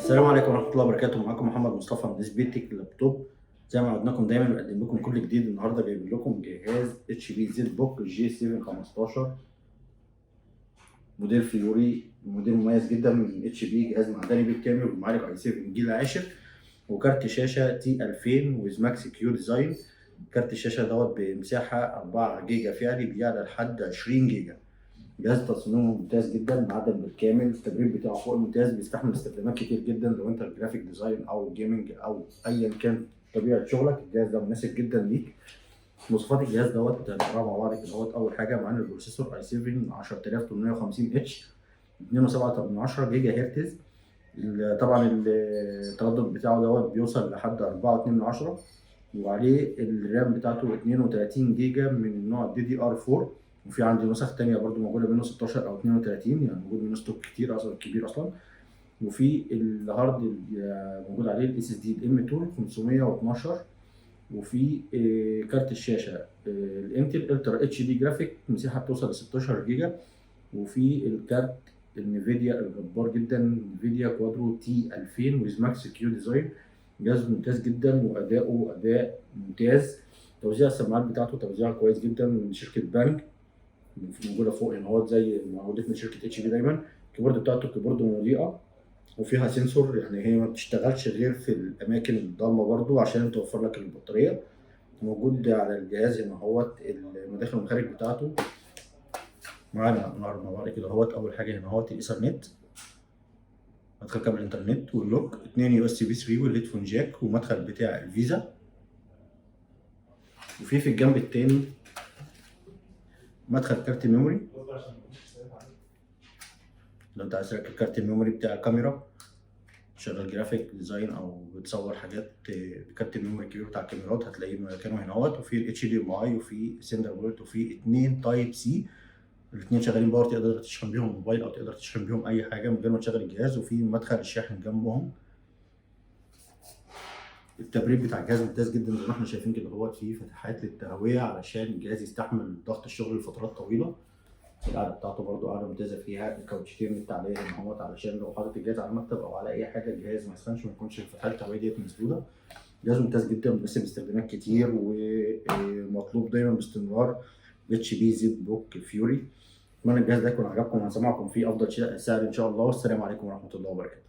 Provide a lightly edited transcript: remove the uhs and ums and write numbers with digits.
السلام عليكم ورحمة الله وبركاته. معاكم محمد مصطفى من سبيتك لابتوب. زي ما عودناكم دايما بنقدم لكم كل جديد. النهارده جايب لكم جهاز HP ZBook G7 15 موديل Fury، موديل مميز جدا من HP، جهاز معدني بالكامل ومعالج i7 جيل عاشر وكارت شاشة T 2000 with Max-Q design. كارت الشاشة دوت بمساحة 4 جيجا فعلي بيعلى لحد 20 جيجا. جهاز تصميمه ممتاز جدا، معدن بالكامل، التبريد بتاعه فوق الممتاز، بيستحمل استخدامات كتير جدا. لو انت graphic design او gaming او ايا كان طبيعة شغلك، الجهاز ده مناسب جدا ليك. مواصفات الجهاز دوت نقراها مع بعض كده اهوت. اول حاجة معانا ال processor i7 10850 H 2.7 جيجا هرتز. طبعا التردد بتاعه دوت بيوصل لحد 4.2، وعليه ال RAM بتاعته 32 جيجا من النوع DDR 4. وفي عندي نسخ تانية برضو موجودة منه 16 أو 32، يعني موجود منه stock كتير أصلا، كبير أصلا. وفي ال hard اللي موجود عليه ال SSD ال M 2 512. وفي كارت الشاشة ال Intel Ultra HD Graphic، مساحة بتوصل ل 16 جيجا. وفي الكارت ال Nvidia الجبار جدا، Nvidia Quadro T 2000 with Max-Q design. جهاز ممتاز جدا واداؤه اداء ممتاز. توزيع السماعات بتاعته توزيع كويس جدا من شركة Bang، موجودة فوق هنا اهوت زي ما عودتنا شركة HP دايما. ال keyboard بتاعته keyboard مضيئة وفيها sensor، يعني هي ما بتشتغلش غير في الاماكن الضلمة برضو عشان توفر لك البطاريه. موجود على الجهاز هنا اهوت المداخل والمخارج بتاعته. معانا نعرض مع بعض كده اهوت. اول حاجة هنا اهوت الايثرنت، مدخل كابل الانترنت وال dock، 2 USB 3 وال headphone jack ومدخل بتاع ال VESA. وفي الجنب التاني مدخل كارت memory، لو انت عايز تركب كارت ال memory بتاع الكاميرا، شغال graphic design او بتصور حاجات بكارت ال memory الكبير بتاع الكاميرات، هتلاقيه مكانه هنا اهوت. وفي ال HDMI وفي Thunderbolt وفي اتنين Type C، الاثنين شغالين power، تقدر تشحن بيهم الموبايل او تقدر تشحن بيهم اي حاجة من غير ما تشغل الجهاز. وفي مدخل الشاحن جنبهم. التبريد بتاع الجهاز ممتاز جدا زي ما احنا شايفين كده اهوت، فيه فتحات للتهويه علشان الجهاز يستحمل ضغط الشغل لفترات طويله. القعدة بتاعته برضو قعدة ممتازه، فيها الكاوتشتين التعليق هنا اهوت علشان لو حاطط الجهاز على المكتب او على اي حاجة الجهاز ما يسخنش وما يكونش الفتحات التهويه ديت مسدوده. جهاز ممتاز جدا، مناسب لاستخدامات كتير ومطلوب دايما باستمرار، HP ZBook Fury. اتمنى الجهاز ده يكون عجبكم وهنسمعكم فيه افضل سعر ان شاء الله. والسلام عليكم ورحمة الله وبركاته.